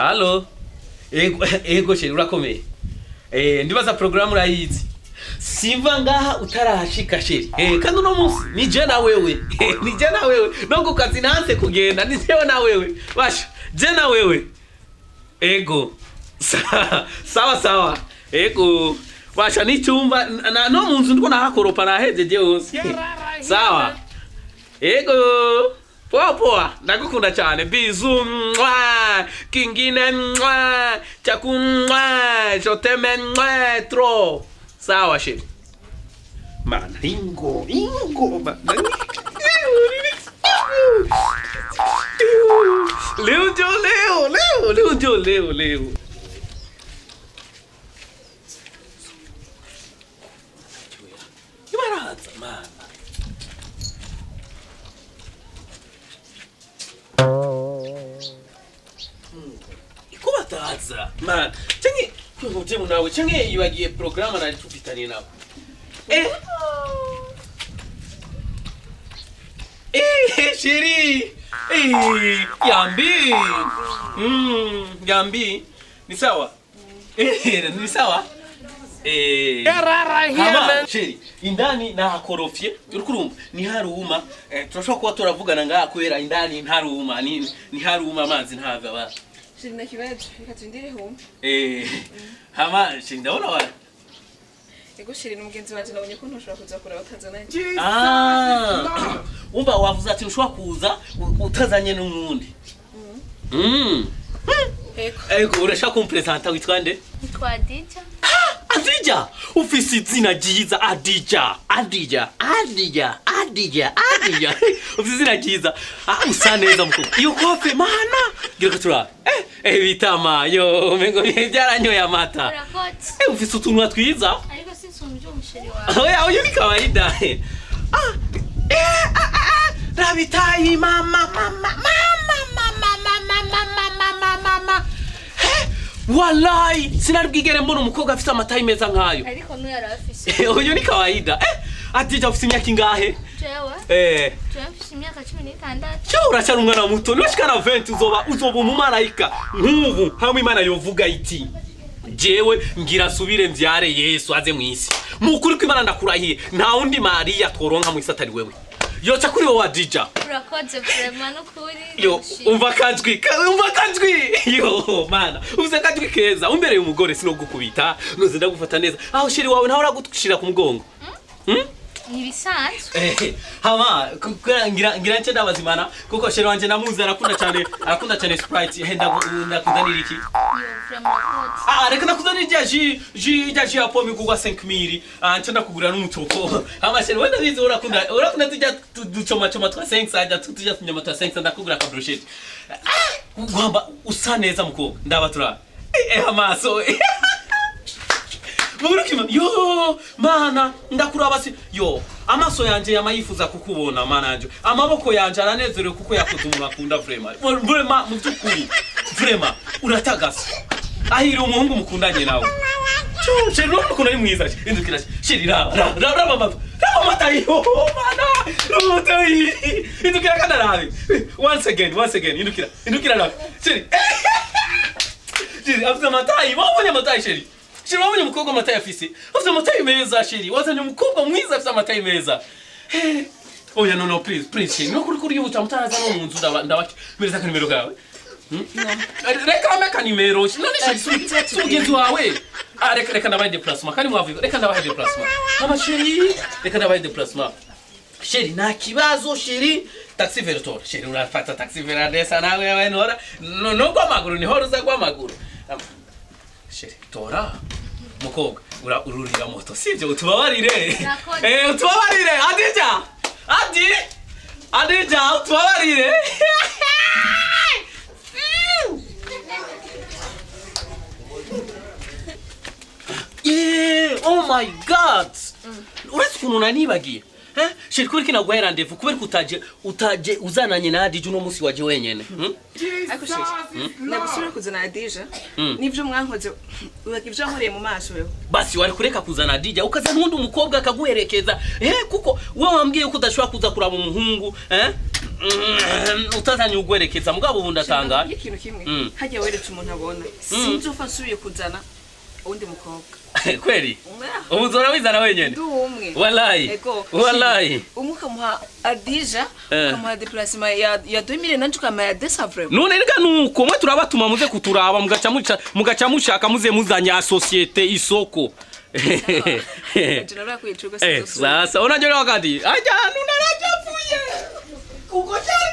Allo. Ego, ego chéri, urakomeye. Ndibaza programu urayizi. Simva ngaha utarahashika chéri. Kandi uno munsi ni je na wewe. Ni je na wewe. No ku kazi nanse kugenda ni jewe na wewe. Basha, je na wewe. Ego. Sawa sawa. Ego. Basha n'icyumba na no mu nzu ndiko nahakoropa nahejeje hose. Sawa. Ego. Poa poa, ndagukunda cyane. Bisous. Mwah. Kingine mwah. Chaku mwah. Je t'aime mwah. Trop. Sawa chéri. Mana ingo ingo mana. Leo ndio leo, leo, leo ndio leo, leo. Ibaraza mana. Ikubataza mana. Canke kwihute nawe canke yibagiye programme nari tufitanye nawe. Eh. Eh, chérie. Eh, yambi. Yambi. Ni sawa? Eh, ni sawa? Eh. Hama, chérie, indani nahakorofye, uriko urumva ntiharuma. Turashobora kuba turavugana ngaha kubera indani ntaruma, ni ntiharuma amazi ntava ba. Chéri, nta kibazo, reka turindire hume. Hama, chérie, ndabona wa. Ego chéri, ni umugenzi wanje nabonye ko ntoshobora kuza kuraba utazananye. Ah. Umva wavuze ati ushobora kuza utazanye n'uwundi. Ego. Ego, urashaka kumpresenta witwa nde? Nitwa Adija. Adija! Ufise izina ryiza Adija! Adija! Adija! Adija! Adija! Ufise izina ryiza. Ah, usa neza mukobwa. Iyo kofe mana! Gira ko turabe. Bitama yo umengo byaranyoye amata. Urakoze. Ufise utunwa twiza. Ariko sinsumvye umusheri wawe. Oya, uyu ni kawaida. Ah, ah, ah, ah. Rabitayi mama mama mama mama mama mama mama mama. Wallahi sinari bwigere mbona umukobwa afise amatayi meza nkayo. Ariko n'uyu arafise. Uyu ni kawaida. Adija ufise imyaka ingahe? Jewe? Jewe mfise imyaka 16. Cyo uracyari umwana muto, niwashikana 20 uzoba umumarayika. Nk'ubu hamwe Imana yovuga iti jewe ngira nsubire mvyare Yesu aze mw'isi. Mukuri kw'Imana ndakurahiye, nta wundi Mariya tworonka mw'isi atari wewe. Yoca kuri wowe Adija. Urakoze vraiment n'ukuri. Yo, umva kajwi, umva kajwi. Yo, mana, uvuze kajwi keza. Umbereye umugore sinogukubita, noze ndagufata neza. Aho chéri wawe ntawe uragushira ku mugongo. Ni bisanzwe. Hama, ngira nce ndabazimana kuko chéri wanje namuzi arakunda cyane Sprite. Ndakuzanira iki? Yo, vraiment urakoze. Ah, reka ndakuzanira irya jus, irya jus ya pomme igurwa 5000. Ah, nce ndakugurira n'umucopo. Hama chéri, wenda bizi urakunda tujya ducoma choma twa 5 ajya tujya tunyama twa 5 ndakugura ka brochette. Ah, ugomba usa neza mukobwa. Ndabatura. Amaso. Murukima, yo mana ndakuraba si yo amaso yanje yamayifuza kukubona mana yanje amaboko yanje aranezerewe kuko yakoze umuntu akunda vraiment vraiment mu by'ukuri vraiment uratagasa ahira umuhungu mukundanye nawe. Cyo chéri urabona ukuntu ari mwiza indukira chéri raba raba raba mama raba matayi oh mana raba matayi indukira kana rabe once again indukira rabe chéri chéri afite amatayi wabonye amatayi chéri. Chéri wabonye umukobwa amatayi afise. Afise amatayi meza chéri. Wazanye umukobwa mwiza afise amatayi meza. Oya no please please chéri. No kuri kuri yuta mutaraza no mu nzu ndabaki. Mereza akanimero kawe. Reka mbe akanimero. None chéri si umugenzi wawe. Ah reka ndabahe déplacement. Kandi mwavuye. Reka ndabahe déplacement. Ama chéri, reka ndabahe déplacement. Chéri nta kibazo chéri. Taxi vero chéri urafata taxi vero nesa nawe wewe nora. No gwamaguru ni horo uza gwamaguru. Chéri tora. Mukobwa ururira moto sivyo utubabarire. Utubabarire Adija. Adija utubabarire. Oh my god. Uretse ukuntu nanibagiye. Chéri kubera ko naguhaye rendez-vous kubera ko utaje uzananye na Adija uno munsi waje wenyene. Ariko chéri, nagusubira kuzana Adija. Nivyo mwankoze ivyo nkoreye mu maso wewe. Basi wari kureka kuzana Adija ukazana uwundi umukobwa akaguherekeza. Kuko wewe wambwiye ko udashobora kuza kuraba umuhungu, Utazanye ugwerekeza, mugabo ubu ndatangaye. Ikintu kimwe, hajya weretse umuntu abona, sinzopfa nsubiye kuzana uwundi mukobwa. Kweli, ubu uzora wizana wenyene? Ndi umwe. Wallahi. Ego. Wallahi. Umwe ukamuha Adija, ukamuha déplacement ya 2000, nanje ukamuha ya 200, vraiment. None rega nuko mwe turabatuma muze kuturaba, mugaca muca, mugaca mushaka muze muzanya société isoko. Nje narakwiye. Sasa unajua wakati aja nunarajafuye kuko cyane.